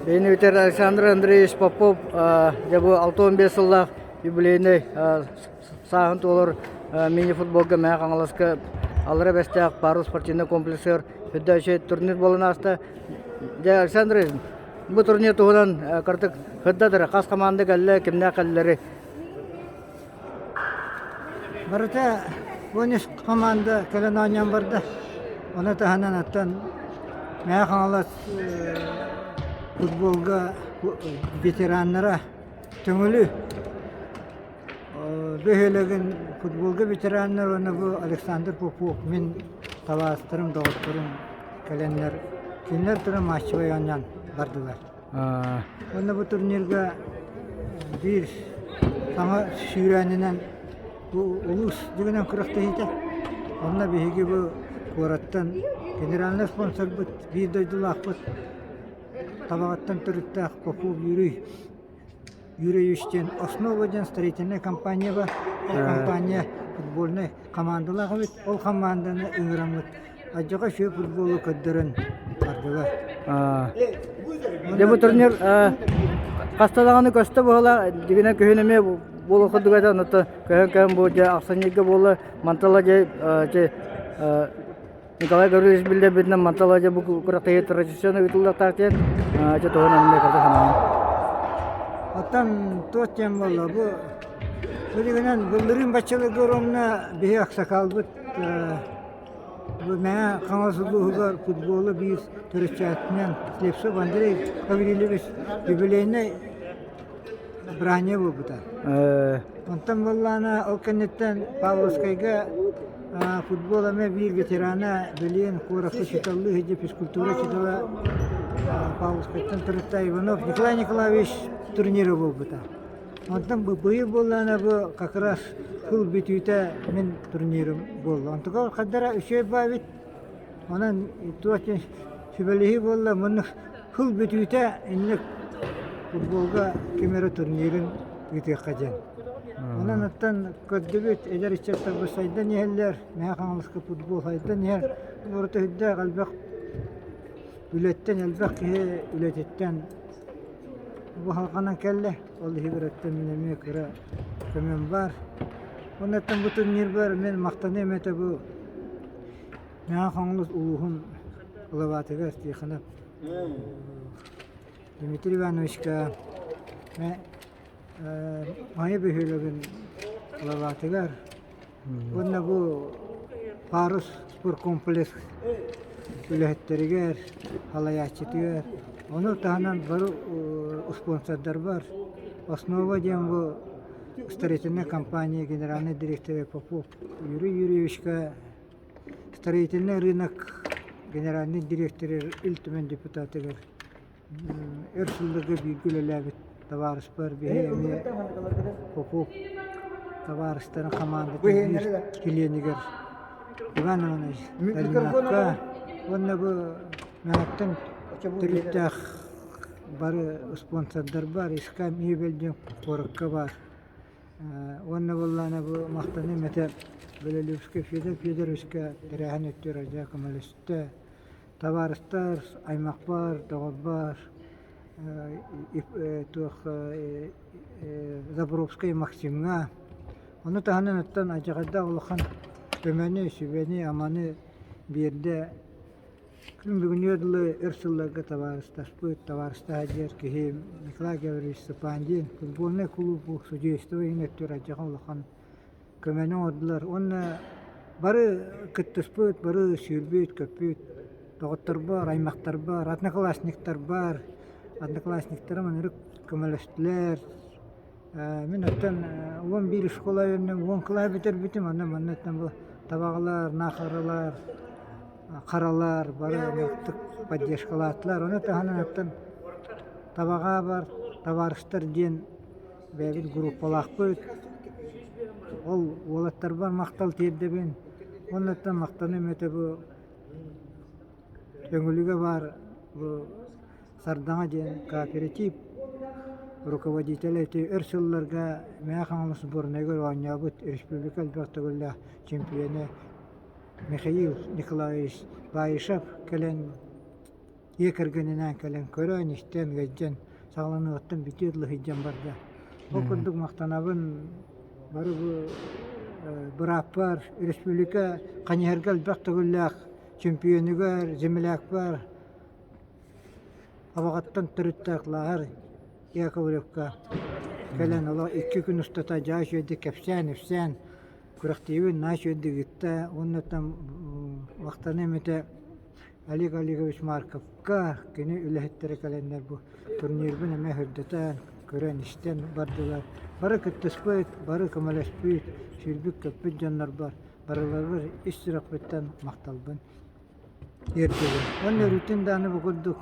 Бэйэни Александр Андреевич Попов дьэ бу 65 сыллаах юбилейнай сааһын туолар мини-футболга Мэҥэ Хаҥаласка Аллара Бэстээх Парус спортивнай комплексыгар үрдээччи турнир буолан ааста. Дьэ, Александр, бу турнир туһунан кырдык сырдатар хас команда кэллэ, кимнээх кэллэри? Барыта 13 команда кэлэн оонньоон барда. Ону таһынан оттон Мэҥэ Хаҥалас футболга ветераннара Төҥүлү бөһүөлэгин футболга ветераннар уонна бу Александр Попов мин табаарыстарым, доҕотторум кэлэннэр кинилэр туран матчевай оонньоон бардылар. Уонна бу турнирга биир саҥа сүүрээнинэн бу улуус дьиҥинэн күрэхтэһиитэ. Онно биһиги бу куораттан генеральнай спонсорбут, биир дойдулаахпыт Табаҕаттан төрүттээх Попов Юрий Юрьевич диэн Основа диэн строительнай компания бар. Ол компания футбольнай командалаах эбит. Ол команданы ыҥыраммыт Адьаҕа үчүгэй футболу көрдөрөн бардылар. Дьэ бу турнир хаста даҕаны көстө буола, дьигинэн күһүн эмиэ буолуох курдук этэ, онуттан көһөн-көһөн бу дьэ ахсынньыга буолла, мантала дьэ Николай Гаврильевич биллэрбитинэн мантала дьэ бу күрэхтэһии традиционно ыытыллыахтаах диэн дьэ туһунан эмиэ кырдьык санаабын. Оттон туох диэн буолла бу билигинэн былырыын баччаларга ровно биһи аксакалбыт Бу Мэҥэ Хаҥалас улууһугар футболу биир төрүччүтүнэн Слепцов Андрей Гаврильевич юбилейнай бырааһынньыга буолбута. Онтон буоллаҕына ол кэнниттэн Павловскайга футбол эмиэ биир ветерана билигин куоракка учууталлыы сылдьар физкультура учуутала Павловскайтан төрүттээх Иванов Николай Николаевич турнира буолбута. Онтон быйыл буоллаҕына бу как раз сыл бүтүүтэ мин турнирым буолла. Онтука хардара үчүгэй баа эбит. Онон туох диэн сүбэлэһии буолла муннук сыл бүтүүтэ инник футболга ким эрэ турнирын ыытыахха диэн. Онон оттон көрдүбүт эдэр ыччаттарбыт сайдан иһэллэр, Мэҥэ Хаҥаласка футбол сайдан иһэр. Урут өйдөөх элбэх үлэттэн элбэх киһи үлэтиттэн Бу халҕанан кэллэ, ол иһигэр өттө мин эмиэ кыра көмөм баар. Оннуттан бу турнирбар мин махтаныам этэ бу Мэҥэ Хаҥалас улууһун главатыгар Тихонов Дмитрий Ивановичка Майа бөһүөлэгин главатыгар Уонна бу Парус спорткомплекс үлэһиттэригэр, салайааччытыгар, ону таһынан бары спонсордарбар Основа диэн бу строительнай компания генеральнай директора Попов Юрий Юрьевичка, строительный рынок генеральный директора Ил Түмэн депутатыгар Өр сылларга бииргэ үлэлээбит табаарыспар биһи эмиэ Попов табаарыстарын хамаандатын биир чилиэнигэр Иван Иванович Калининакка уонна бу Мэҥэттэн төрүттээх бары спонсордарбар СК мебель диэн куоракка баар уонна буоллаҕына бу махтаныам этэ Белолюбскай Федор Федоровичка тэрээһин өттүгэр адьас көмөлөстө Табаарыстар, аймахпар, доҕорбор туох Заборовскай Максимҥа, ону таһынан оттон алдьархайдаах улахан көмөнү, сүбэни-аманы биэрдэ. Күн бүгүнүгэр дылы өр сылларга табаарыстаспыт, табаарыстаһа диэр киһи Николай Гаврильевич Степандин футбольнай кулуубу судейство иһин өттүгэр алдьархай улахан көмөнү оҥордулар уонна бары кыттыспыт, бары сүүрбүт-көппүт доҕотторбор, аймахтарбар, одноклассниктарбар, одноклассниктарым ынырык көмөлөстүлэр. Мин оттон 11 школа үөрэнним, 10 кылааһы бүтэрбитим, онно манныттан бу табаҕалар, наахаралар, харалар бары ынырыктык поддержкалаатылар. Ону таһынан оттон табаҕа бар, табаарыстар диэн Бэйэбит группалаахпыт. Ол уолаттарбар махтал тиэрдэбин. Уоннаттан махтаныам этэ бу Төҥүлүгэ баар бу Сардаҥа диэн кооператив руководителэ ити өр сылларга Мэҥэ Хаҥалас сборнайыгар оонньообут республика элбэх төгүллээх чемпиона Михаил Николаевич Баишев кэлэн. Дьиэ кэргэнинээн кэлэн көрөн-истэн, ыалдьан, саҕаланыаҕыттан бүтүөр дылы сылдьан барда. Ол курдук махтанабын бары бу бырааппар, республика хайыһарга элбэх төгүллээх чемпионугар, землякпар, Абаҕаттан төрүттээх Лааһар Яковлевка кэлэн олох икки күн устата дьаа үчүгэйдик кэпсээн-ипсээн күрэхтиибин наһаа үчүгэйдик ыытта уонна там махтаныам этэ Олег Олегович Марковка кини үлэһиттэрэ кэлэннэр бу турнирбын эмиэ үрдэтэн, көрөн-истэн бардылар. Бары кыттыспыт, бары көмөлөспүт, сүүрбүт-көппүт дьоннорбор барыларыгар ис сүрэхпиттэн махталбын тиэрдэбин. Уонна өрүүтүн даҕаны бу курдук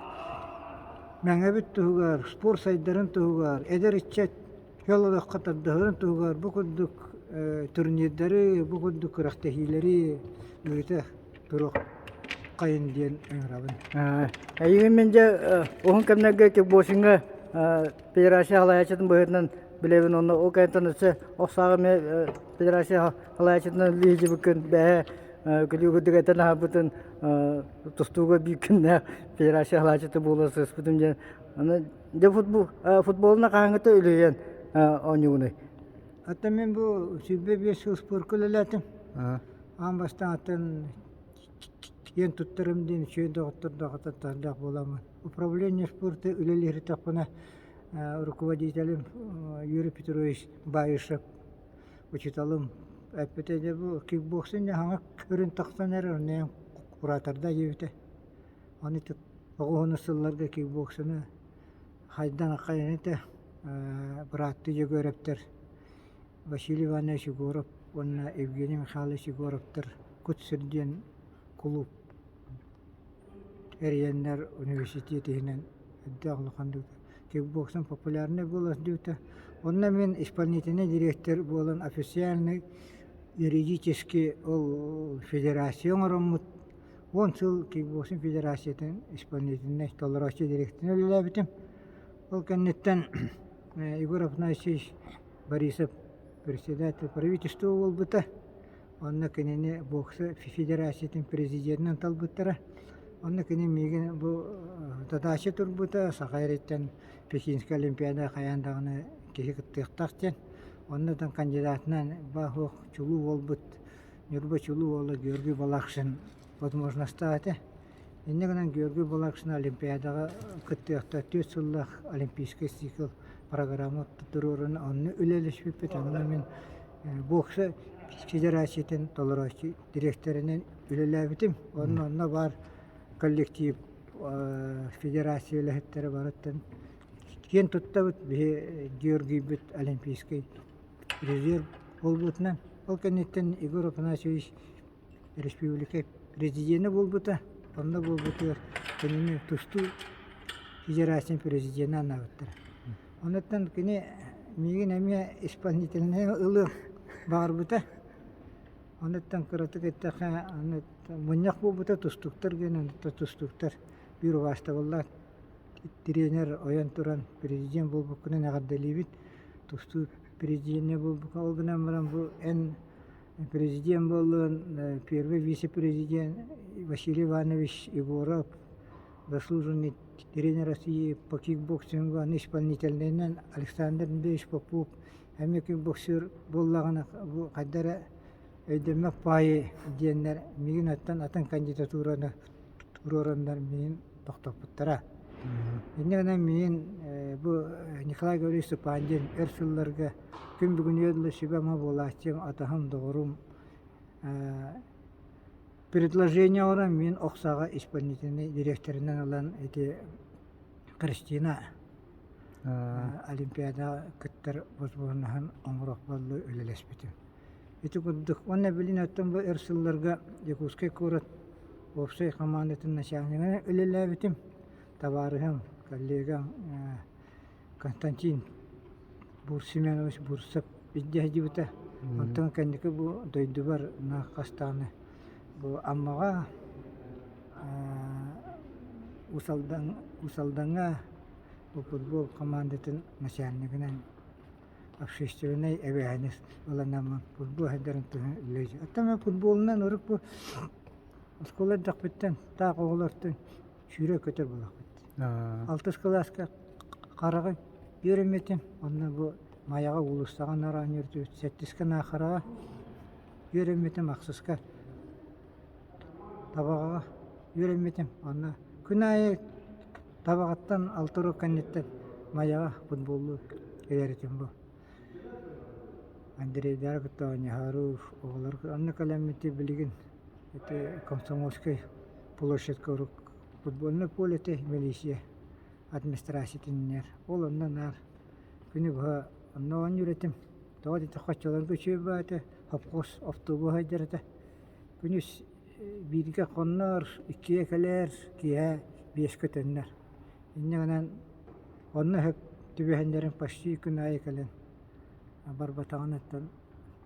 Мэҥэбит туһугар, спорт сайдарын туһугар, эдэр ыччат Ыал олоххо тардыһарын туһугар бу курдук турнирдары, бу курдук күрэхтэһиилэри ыыта туруоххайын диэн ыҥырабын. Эйигин мин дьэ уһун кэмнэргэ кикбоксиҥҥа федерация салайааччытын быһыытынан билэбин онно ол кэнниттэн өссө ох сааҕы эмиэ федерация салайааччытынан үлэлиибиккин бэйэ күлүү курдук этэн аһарбытын тустууга биир күннээх федерация салайааччыта буола сыспытым диэн аны Дьэ футбол футболуна хаһааҥҥыта үлүйэн оонньуугунуй? Оттон мин бу 25 сыл спорка үлэлээтим. Аан бастаан аттан киэн туттарым диэн үчүгэй доҕоттордоох ататтардаах буоламмын. Управление спорта үлэлииртэхпинэ руководителим Юрий Петрович Баишев учууталым эппитэ дьэ бу кикбоксинг хаҥа көрүн тахсан эрэр онно кураторда диэбитэ. Аны оҕуһуну сылларга кикбоксаны хайдан хайан этэ бырааттыы Дьөгүөрэптэр Василий Иванович Егоров уонна Евгений Михайлович Егоровтар Кут-сүр диэн кулууп эрийэннэр университет иһинэн үрдээх улахан кикбоксинг популярный буола сылдьыбыта. Онно мин исполнительнай дириэктэр буолан официальный юридически ол федерация оҥороммут 10 сыл кикбоксинг федерациятын исполнительнай толорооччу дириэктэринэн үлэлээбитим. Ол кэнниттэн Егор Афанасьевич Борисов председатель правительства буолбута. Онно кинини бокса федерациятын президенинэн талбыттара. Онно кини миигин бу задача турбута Саха эриттэн Пекинскэй олимпиада хайаан даҕаны киһи кыттыахтаах диэн. Онно кандидатынан баһуох чулуу буолбут Ньурба чулуу уола Георгий Балакшин возможностаах этэ. Инньэ гынан Георгий Балакшин Олимпиадаҕа кыттыахтаах түөрт сыллаах олимпийскай цикл программа туруоран онно үлэлэспиппит. Онно мин бокса федерациятын толорооччу дириэктэринэн үлэлээбитим. Онно онно баар коллектив федерация үлэһиттэрэ барыттан киэн туттабыт биһи Георгийбыт олимпийскай Резерв буолбутунан, ол кэнниттэн Егор Афанасьевич республика президенэ буолбута. Онно буолбутугар кинини тустуу федерациятын президенэ анаабыттара. Онуттан кини миигин эмиэ исполнительнай ылыан баҕарбыта. Онуттан кыратык эттэххэ, аны мунньах буолбута тустууктар диэн тустууктар биир убаастабыллаах тренер ойон туран президент буолбуккунан эҕэрдэлиибит. Тустуу президенэ буолбукка ол гынан баран бу эн президент буоллун первый вице-президент Василий Иванович Егоров заслуженный тренер России по кикбоксингу аны исполнительнайынан Александр Андреевич Попов эмиэ кикбоксер буоллаҕына бу хайда эрэ өйдөммөт паайы диэннэр миигин оттон атын кандидатураны туруораннар миигин тохтоппуттара. Инньэ гынан миигин бу Николай Гаврилович Степандин өр сылларга күн бүгүнүгэр дылы сүбэ-ама буолааччым, атаһым, доҕорум предложение оҥорон мин ох сааҕа исполнительнай дириэктэринэн ылан ити Кристина Олимпиадаҕа кыттар возможноһын оҥоруох буоллу үлэлэспитим. Ити курдук уонна билин оттон бу өр сылларга Дьокуускай куорат уопсай хамаандатын начальнигынан үлэлээбитим. Табаарыһым, коллегам Константин Бурсименович Бурцев илдьэ сылдьыбыта. Онтон кэнники бу дойдубар хас даҕаны бу Аммаҕа, Уус Алдаҥҥа бу футбол хамаандатын начальнигынан общественнай эбээһинэс ыланаммын футбол сайдарын туһунан үлэлиир. Оттон мен футболунан урукку оскуола эрдэхпиттэн таах оҕолортон сүүрэ көтөр буолуох. Алтыс кылааска Хараҕа үөрэммитим. Онно бу Майаҕа уулуссаҕа нараан үөрдүбүт. Сэттискэ Наахараҕа үөрэммитим, ахсыска Табаҕаҕа үөрэммитим. Онно күн аайы Табаҕаттан алта уруок кэнниттэн Майаҕа футболлуу кэлэр этим бу. Андрейдаары кытта оонньоһоору оҕолор онно кэлэммити билигин ити Комсомольскай площадька урук футбольное поле этэ милиция администрациятыннар. Ол онно наар күнү быһа онно оонньуур этим. Тоҕо диэтэххэ оччолорго үчүгэй баа этэ, совхоз автобуһа сылдьар этэ. Күнүс бииргэ хоннор, иккиэ кэлэр, киэһэ биэскэ төннөр. Инньэ гынан онно сөп түбэһиннэрин почти күн аайы кэлэн барбатаҕына оттон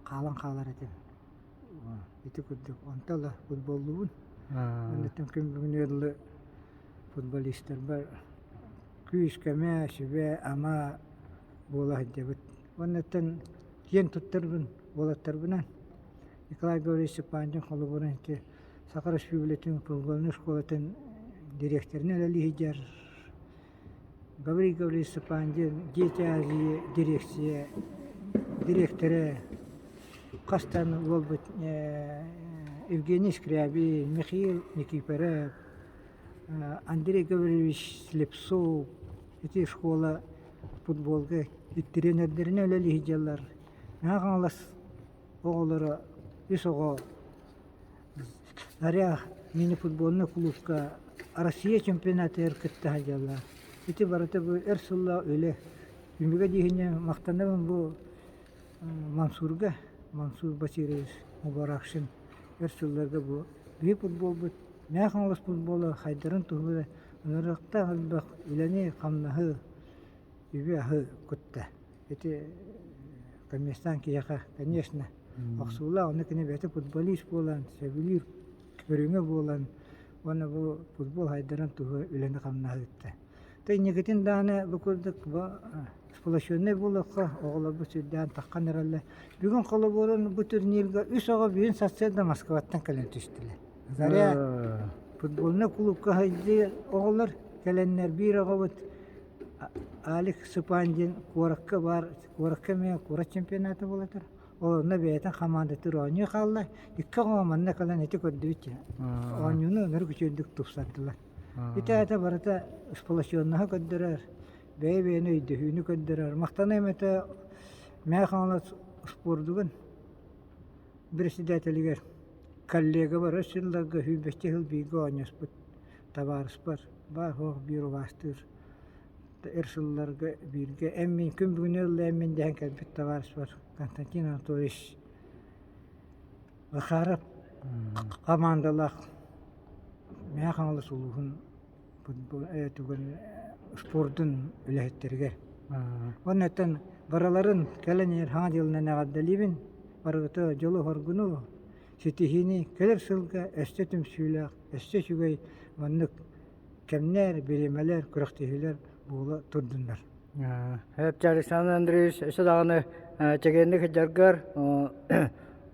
хаалан хаалар этим. Ити курдук онто ыла футболлуубун. Оннуттан күн бүгүнүгэр дылы футболистарбар күүс-көмө, сүбэ-ама буола сылдьабыт. Уоннаттан киэн туттарбын уолаттарбынан Николай Гаврильевич Степанович холобурун ити Саха Республикатын футбольнай школатын дириэктэринэн үлэлии сылдьар Гаврил Гаврильевич Степанович Дети Азии дирекция дириэктэрэ хастан уолбут Евгений Скрябин, Михаил Никифоров, Андрей Гаврильевич Слепцов ити школа футболга тренердэринэн үлэлии сылдьаллар. Мэҥэ Хаҥалас оҕолоро үс оҕо Заря мини-футбольнай кулуупка Россия чемпионатыгар кытта сылдьаллар. Ити барыта бу өр сыллаах үлэ. Түмүгэ диэһинэ махтанабын бу Мансурга, Мансур Басирович Мубаракшин өр сылларга бу биһи футболбут Мэҥэ Хаҥалас футбола хайдарын туһугар ыҥырыктаах элбэх үлэни-хамнаһы, үбү-аһы кутта. Ити комиссиан киһиэхэ, конечно, охсуулаах, онно кини бэйэтэ футболист буолан, сөбүлүүр көрүҥэ буолан уонна бу футбол хайдарын туһугар үлэни-хамнаһы ыытта. Тэ инникитин даҕаны бу курдук бу сплоченнай буолуохха, оҕолорбут сүрдээн таххан эрэллэр. Бүгүн холобурун бу турнирга үс оҕо бүгүн сарсыарда Москваттан кэлэн түстүлэр. Заря футбольнай кулуупка сылдьар оҕолор кэлэннэр биир оҕобут Алик Сыпандин куоракка баар, куоракка эмиэ куорат чемпионата буолатар. Ол онно бэйэтин хамаандатыгар оонньуу хаалла. Икки оҕо манна кэлэн ити көрдүбүт дии. Оонньууну ынырык үчүгэйдик тупсардылар. Ити аата барыта сплоченноһы көрдөрөр, бэйэ-бэйэни өйдөһүүнү көрдөрөр. Махтаныам этэ Мэҥэ Хаҥалас спордугун председателигэр коллегабар өс сылларга сүүрбэччэ сыл бииргэ оонньоспут табаарыспар баар-суох биир убаастыыр өр сылларга бииргэ эн-мин күн бүгүнү ылла эн-мин дэһэн кэлбит табаарыспар Константин Анатольевич Захаров хамаандалаах Мэҥэ Хаҥалас улууһун тугун спордун үлэһиттэригэр. Уонна барыларын кэлэн иһэр Саҥа дьылынан эҕэрдэлиибин. Барыгыта дьолу-соргуну, ситиһиини кэлэр сылга өссө түмсүүлээх, өссө үчүгэй маннык кэмнэр, бириэмэлэр, күрэхтэһиилэр буола турдуннар. Эпчи Александр Андреевич өссө даҕаны чэгиэнник сылдьаргар,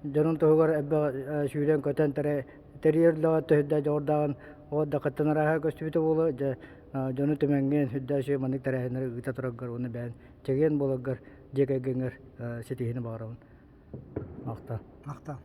дьонун туһугар элбэх сүүрэн-көтөн тэрийэр үлэҕэ төһүдэ дьоҕурдааҕын оҕо да кыттан арааһа көстүбүтэ буолуо. Дьэ, дьону түмэҥҥин сүрдээх үчүгэй маннык тэрээһиннэри ыыта тураргар уонна бэйэҥ чэгиэн буоларгар, дьиэ кэргэҥҥэр ситиһиини баҕарабын. Махтал. Махтал.